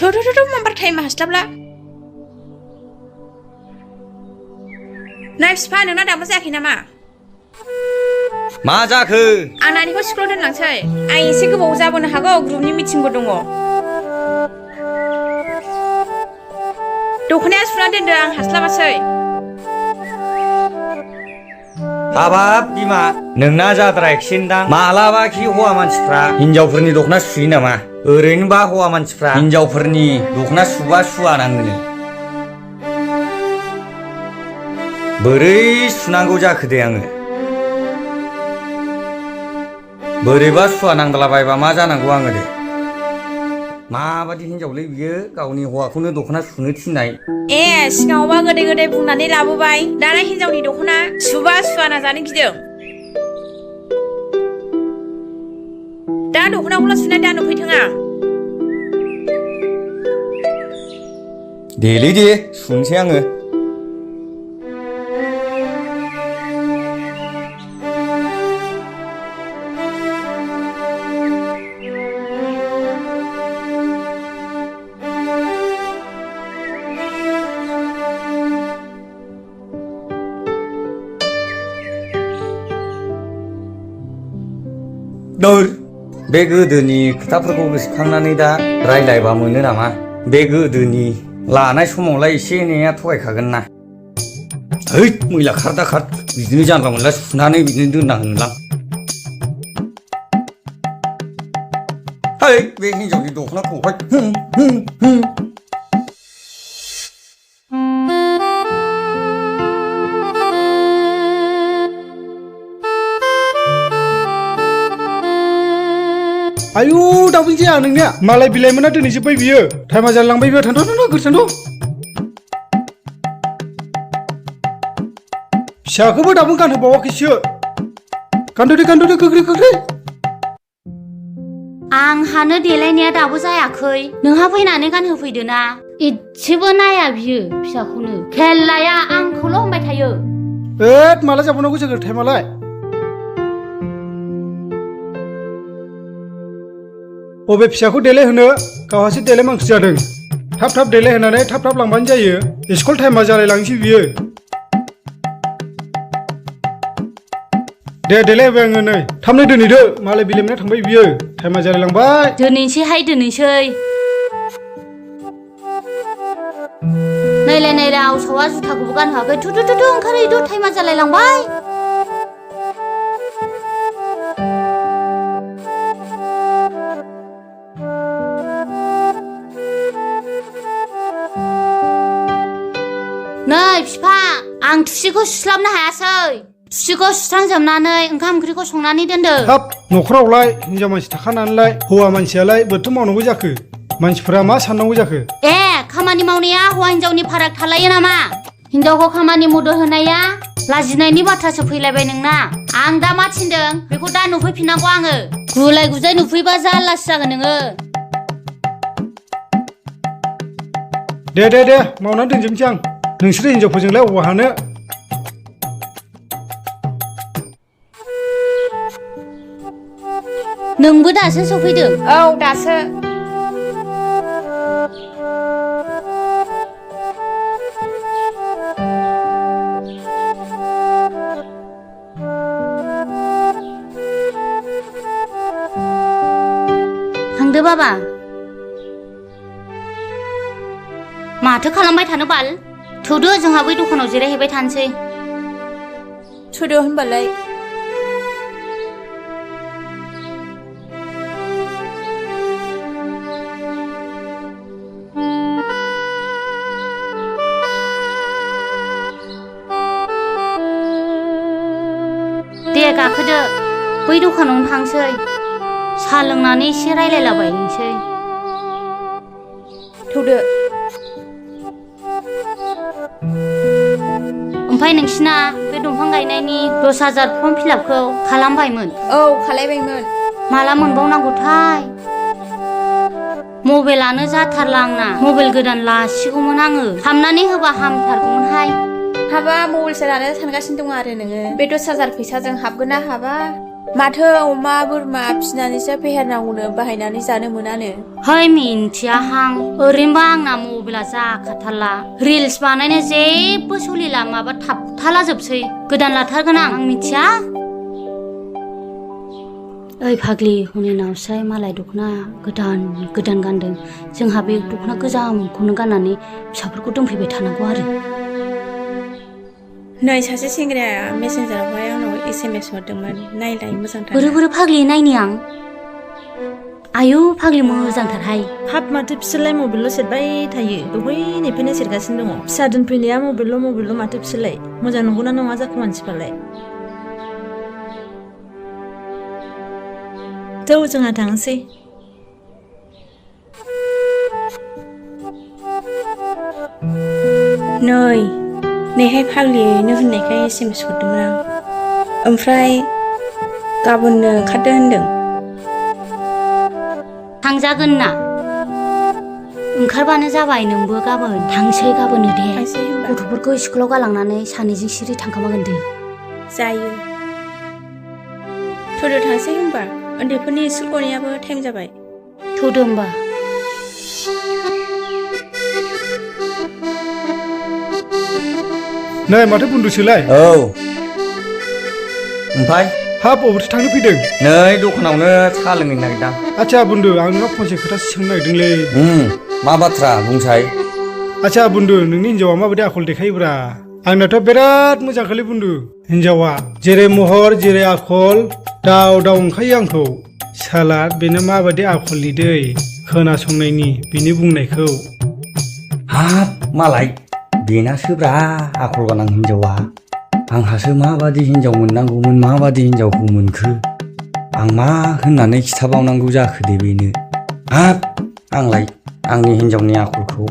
थ' माबार टाइम हास्लाबला नाय फिफा नोंना दाबो जायाखै नामा मा जाखो आं नानिखौ स्कुलाव दोनलांसै आं एसे गोबाव जाबोनो हागौ ग्रुपनि मिटिंबो दङ दख'नाया सुना दोनदो आं हास्लाबासै हाबाब बिमा नोंना जाद्रायाखिसैदां मालाबाखि हौवा मानसिफ्रा हिनजावफोरनि दख'ना सुयो नामा ओरैनोबा हौवा मानसिफ्रा हिनजावफोरनि दख'ना सुबा सुवा नाङोनो बोरै सुनांगौ जाखो दे आङो बोरैबा सुवा नांदलाबायबा मा जानांगौ आङो दे माबादि हिनजावलै बियो गावनि हौवाखौनो दख'ना सुनो थिननाय ए सिगाङावबा गोदै बुंनानै लाबोबाय दाना हिनजावनि दख'ना सुबा सुवा ना जानो गिदों दा दख'नाखौल' सुनाय दा नुफैथों आं देलै दे सुनोसै आङो बे गोदोनि खोथाफोरखौ गोसोखांनानै दा रायलायबा मोनो नामा बे गोदोनि लानाय समावलाय एसे एनैया थगायखागोन ना है मैला खार दा खार बिदिनो जानला मोनला सुनानै बिदिनो दोननांगोनलां है बे हिनजावनि दख'नाखौहाय आयु दाबो जाया नोंनिया मालाय बिलाइमोना दिनै जोब्बाय बियो टाइमा जालांबाय बियो थांथ' फिसाखौबो दाबो गानहोबावाखैसो गानदो गोख्रै आंहानो देलायनाया दाबो जायाखै नोंहा फैनानै गानहोफैदो ना इसेबो नाया बियो फिसाखौनो खेलाया आंखौल' होनबाय थायो माला जाबावनांगौ जाखो टाइमालाय बबे फिसाखौ देलायहोनो गावहासो देलाय मांसि जादों थाब देलायहोनानै थाब लांबानो जायो स्कुल टाइमा जालायलांसै बियो दे देलायहोबाय आङो नै थाबनो दोनहैदो मालाय बिलाइमोना थांबाय बियो टाइमा जालायलांबाय दोनैसैहाय नायलाय आवसावा जुथाखौबो गानहोआखै थु ओंखारहैदो टाइमा जालायलांबाय नै फिफा आं थुसिखौ सुस्लाबनो हायासै थुसिखौ सुस्रांजोबनानै ओंखाम ओंख्रिखौ संनानै दोनदो हाब न'खरावलाय हिनजाव मानसि थाखानानैलाय हौवा मानसियालाय बोरैथो मावनांगौ जाखो मानसिफोरा मा साननांगौ जाखो खामानि मावनाया हौवा हिनजावनि फाराग थालायो नामा हिनजावखौ खामानि मदद होनाया लाजिनायनि बाथ्रासो फैलायबाय नोंना आं दा मा थिनदों बेखौ दा नुफैफिननांगौ आङो गुलाय गुजाय नुफैबा जारलासो जागोन नोङो दे मावनानै दोनजोबनोसै आं नोंसोर हिनजावफोरजोंलाय अबाव हानो नोंबो दासो सफैदों औ दासो थांदो बाबा माथो खालामबाय थानो बाल थौदो जोंहा बै दखानाव जिरायहैबाय थानोसै थुदो होनबालाय दे गाखोदो बै दखानावनो थांसै साहा लोंनानै एसे रायलायलाबायनोसै थौदो ओमफ्राय नोंसिना बे दंफां गायनायनि 10,000 फर्म फिलापखौ खालामबायमोन औ खालायबायमोन माला मोनबावनांगौथाय मबाइलानो जाथारला आंना मबाइल गोदान लासिगौमोन आङो हाबनानै होबा हामथारगौमोनहाय हाबा मबाइलसो लानो सानगासिनो दं आरो नोङो बे 10,000 फैसाजों हाबगोन ना हाबा माथो अमा बोरमा फिसिनानैसो फेहेरनांगौनो बाहायनानै जानो मोनानो। है मिन्थियाहां ओरैनोबा आंना मबाइला जाखाथारला रिल्स बानायनो जेबो सोलिला माबा थाबथाला जोबसै गोदान लाथारगोन आं मिथिया। ओइ फाग्लि हनै नावसाय मालाय दख'ना गोदान गोदान गानदों जोंहा बे दख'ना गोजामखौनो गाननानै फिसाफोरखौ दोनफैबाय थानांगौ आरो। नै सासे सेंग्राया मेसेन्जारावहाय आंनाव SMS हरदोंमोन नायलाय मोजांथार। बोरै फाग्लि नायनि आं आयु फाग्लि मोजांथारहाय। हाब माथो बिसोरलाय मबाइलल' सेरबाय थायो दहायनिफ्रायनो सेरगासिनो दङ। फिसा दोनफैनाया मबाइलल' माथो बिसोरलाय मोजां नंगौना नङा जाखो मानसिफ्रालाय। थौ जोंहा थांसै। नैहाय फाग्लियैनो होननायखाय SMS हरदोंमोन आं। ओमफ्राय गाबोननो ओंखारदो होनदों। थांजागोन ना ओंखारबानो जाबाय नोंबो गाबोन थांसै गाबोननो दे। गथ'फोरखौ स्कुलाव गालांनानै सानैजों सिरि थांखामागोन दे। जायो थौदो थांसै होनबा उन्दैफोरनि स्कुल गनायाबो टाइम जाबाय। थौदो होमबा। नै माथो बुन्दुसोलाय। औ ओमफ्राय हाब अबेथो थांनो फैदों? नै दखानावनो साहा लोंनो नागिरदां। आच्छा बुन्दु आं नोंनाव फंसे खोथासो सोंनो नागिरदोंलै। मा बाथ्रा बुंसाय। आच्छा बुन्दु नोंनि हिन्जावा माबायदि आखल देखायोब्रा? आंनाथ' बिराद मोजांखालै बुन्दु हिन्जावा जेरै महर जेरै आखल दाव ओंखायो आंखौ। साला बेनो माबायदि आखलनि दै खोनासंनायनि बिनि बुंनायखौ। हाब मालाय बेनासोब्रा आखल गोनां हिन्जावा। आंहासो माबादि हिन्जाव मोननांगौमोन माबादि हिन्जावखौ मोनखो आं मा होननानै खिथाबावनांगौ जाखो दे बेनो। हाब आंलाय आंनि हिन्जावनि आखलखौ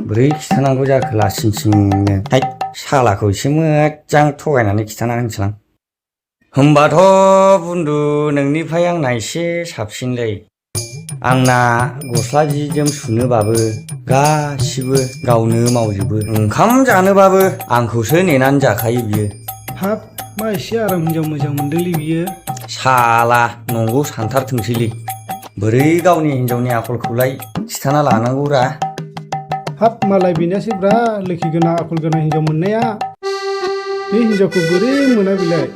बोरै खिथानांगौ जाखो लासिं सिंनो। हाय सालाखौ एसे मोजां थगायनानै खिथाना होनसैलां। होमबाथ' बुन्दु नोंनिफ्राय आंना एसे साबसिनलै। आंना गस्ला जि जोम सुनोबाबो गासिबो गावनो मावजोबो। ओंखाम जानोबाबो आंखौसो नेनानै जाखायो बियो। हाब मा एसे आराम हिन्जाव मोजां मोनदोंलै बियो। साला नंगौ सानथारथोंसैलै बोरै गावनि हिन्जावनि आखलखौलाय खिथाना लानांगौरा। हाब मालाय बेनासोब्रा लोखि गोनां आखल गोनां हिन्जाव मोननाया। बे हिन्जावखौ बोरै मोना बिलाय।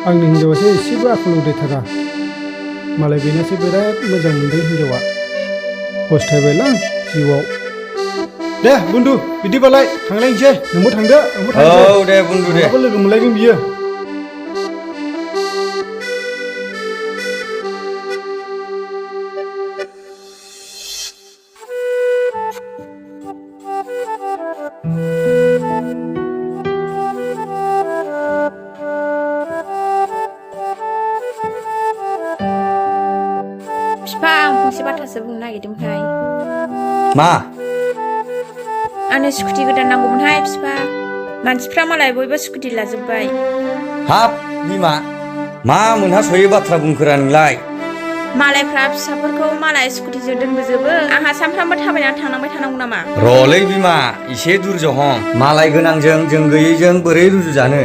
आंनि हिन्जावासो एसेबो आखल उदायथारा। मालाय बेनासो बिराद मोजां मोनदों हिन्जावा। फस्थायबायलां जिउआव। दे बुन्दु बिदिबालाय थांलायनोसै नोंबो थांदो आंबो थांसै। औ दे बुन्दु दे। मालाबा लोगो मोनलायगोन बियो। बिफा आं फंसे बाथ्रासो बुंनो नागिरदोंमोनहाय। मा? आंनो स्कुटि गोदान नांगौमोनहाय बिफा। मानसिफ्रा मालाय बयबो स्कुटि लाजोब्बाय। हाब बिमा मा मोनहास'यै बाथ्रा बुंखोरा नोंलाय। मालायफ्रा फिसाफोरखौ मालाय स्कुटिजों दोनबोजोबो आंहा सानफ्रामबो थाबायनानै थांनांबाय थानांगौ नामा? र'लै बिमा एसे दुरज' हं। मालाय गोनांजों जों गैयैजों बोरै रुजुजानो।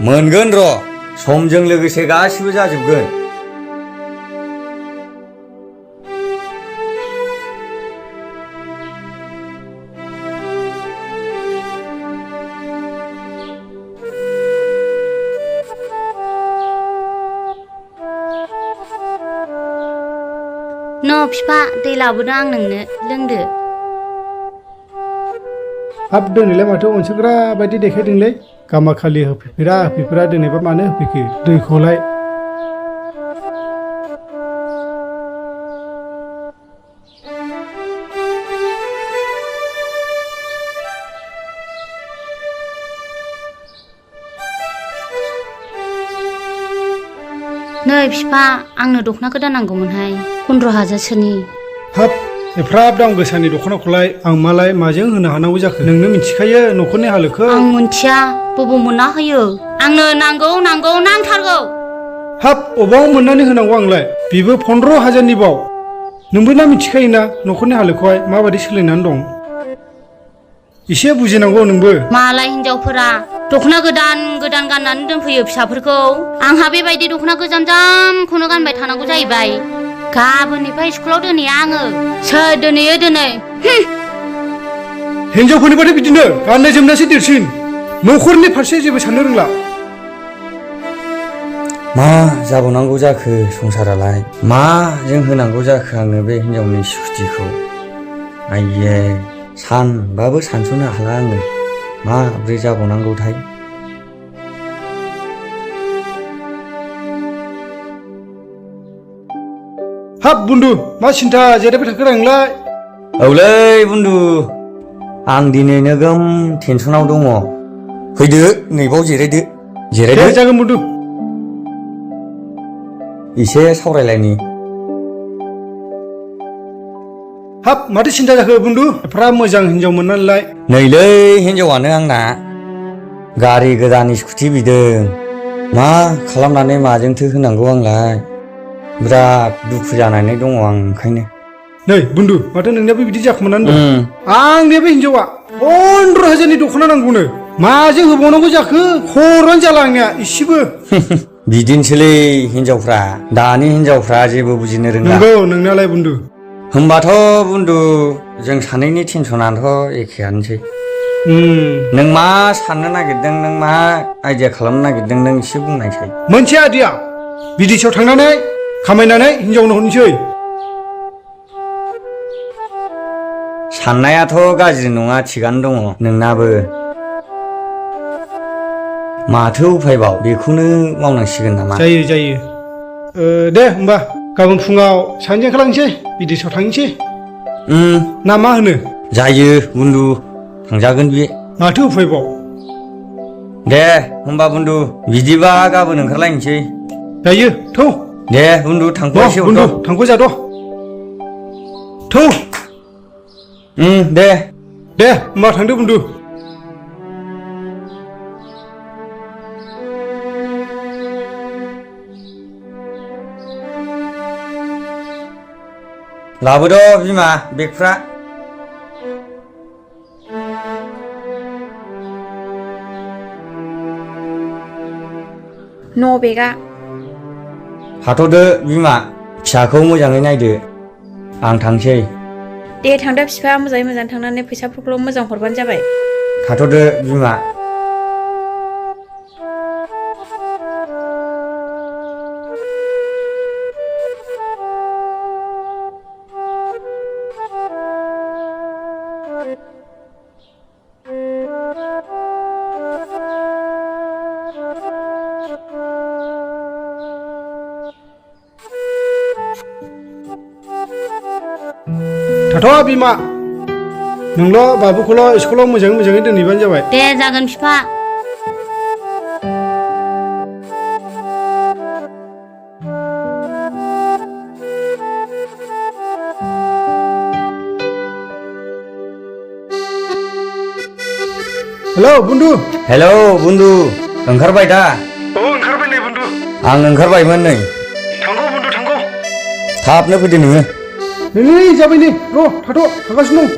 मोनगोन र' समजों लोगोसे गासिबो जाजोबगोन। न' बिफा दै लाबोदों आं नोंनो लोंदो। हाब दिनैलाय माथो अनसोग्रा बायदि देखायदोंलै। गामाखालि होफैफेरा दिनैबा मानो होफैखो दैखौलाय। नै बिफा आंनो दख'ना गोदान नांगौमोनहाय 15,000सोनि। हाब एफ्राब दाम गोसानि दख'नाखौलाय आं मालाय माजों होनो हानांगौ जाखो। नोंनो मिथिखायो न'खरनि हालोदखौ। आं मोनथिया बबाव मोनना होयो। आंनो नांथारगौ। हाब अबाव मोननानै होनांगौ आंलाय बेबो 15,000नि बाव। नोंबो ना मिथिखायोना न'खरनि हालोदखौहाय माबायदि सोलिनानै दं। एसे बुजिनांगौ नोंबो मालाय हिनजावफोरा दख'ना गोदान गोदान गाननानै दोनफैयो फिसाफोरखौ आंहा बेबायदि दख'ना गोजाम जामखौनो गानबाय थानांगौ जाहैबाय गाबोननिफ्राय स्कुलाव दोनैया आङो सोर दोनैयो दोनै हिनजावफोरनि बाथाय बिदिनो गाननाय जोमनायासो देरसिन न'खरनि फारसे जेबो साननो रोंला मा जाबावनांगौ जाखो संसारालाय माजों होनांगौ जाखो आंनो बे हिनजावनि स्कुटिखौ आइये सानबाबो सानस'नो हाला आङो माब्रै जाबावनांगौथाय हाब बुन्दु मा सिन्था जिरायबाय थाखो नोंलाय औलै बुन्दु आं दिनै नोगोम टेनसनाव दङ फैदो नैबाव जिरायदो दे जागोन बुन्दु एसे सावरायलायनि हाब माथो सिन्था जाखो बुन्दु एफा मोजां हिनजाव मोननानैलाय नैलै हिनजावानो आंना गारि गोदान स्कुटि बिदों मा खालामनानै माजोंथो होनांगौ आंलाय बिराद दुखु जानानै दङ आं ओंखायनो नै बुन्दु माथो नोंनियाबो बिदि जाखोमानानै दं आंनियाबो हिनजावा 15,000नि दख'ना नांगौनो माजों होबावनांगौ जाखो खर'आनो जाला आंनिया इसेबो बिदिनोसैलै हिनजावफ्रा दानि हिनजावफ्रा जेबो बुजिनो रोंला नंगौ नोंनालाय बुन्दु होमबाथ' बुन्दु जों सानैनि टेनसनाथ' एखेयानोसै नों मा साननो नागिरदों नों मा आइडिया खालामनो नागिरदों नों एसे बुंनायसै मोनसे आइडिया बिदेशआव थांनानै खामायनानै हिनजावनो हरनोसै साननायाथ' गाज्रि नङा थिगानो दङ नोंनाबो माथो उफायबाव बेखौनो मावनांसिगोन नामा जायो दे होमबा गाबोन फुङाव सानैजों ओंखारलांसै बिदेशआव थांनोसै ना मा होनो जायो बुन्दु थांजागोन बे माथो उफायबाव दे होमबा बुन्दु बिदिबा गाबोन ओंखारलायनोसै जायो थौ दे बुन्दु थांफायसै बुन्दु थांखौ जाद' थौ दे होमबा थांदो बुन्दु लाबोद' बिमा बेगफ्रा न' बेगा हाथ'दो बिमा फिसाखौ मोजाङै नायदो आं थांसै दे थांदो बिफा मोजाङै मोजां थांनानै फैसाफोरखौल' मोजां हरबानो जाबाय थाथ'दो बिमा थाथ' बिमा नोंल' बाबुखौल' स्कुलाव मोजाङै दोनहैबानो जाबाय दे जागोन बिफा हेलौ बुन्दु ओंखारबाय दा ओंखारबाय नै बुन्दु आं ओंखारबायमोन नै थांगौ बुन्दु थांगौ थाबनो फैदो नोङो नै जाबाय नै र' थागासिनो दं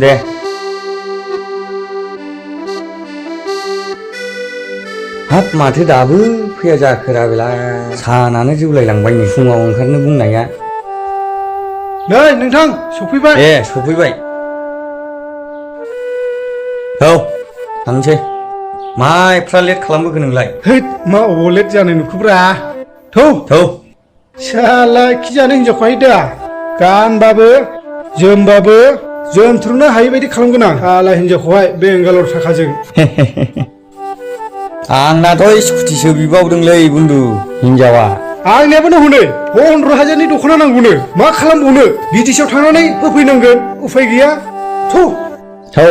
दे हाब माथो दाबो फैया जाखोरा बेला सानानो जौलायलांबाय नै फुङाव ओंखारनो बुंनाया नै नोंथां सफैबाय सफैबाय औ थांसै मा एफ्रा लेट खालामबोखो नोंलाय हैद मा अबाव लेट जानाय नुखोब्रा थौ साला खि जानो हिनजावखौहाय दा गानबाबो जोमबाबो जोमथ्रुनो हायि बायदि खालामगोन आं साला हिनजावखौहाय बेंगालर थाखाजों आंनाथ' स्कुटिसो बिबावदोंलै बुन्दु हिनजावा आंनियाबो नै हनै 15,000नि दख'ना नांगौनो मा खालामबावनो बिदेशआव थांनानै होफैनांगोन उफाय गैया थौ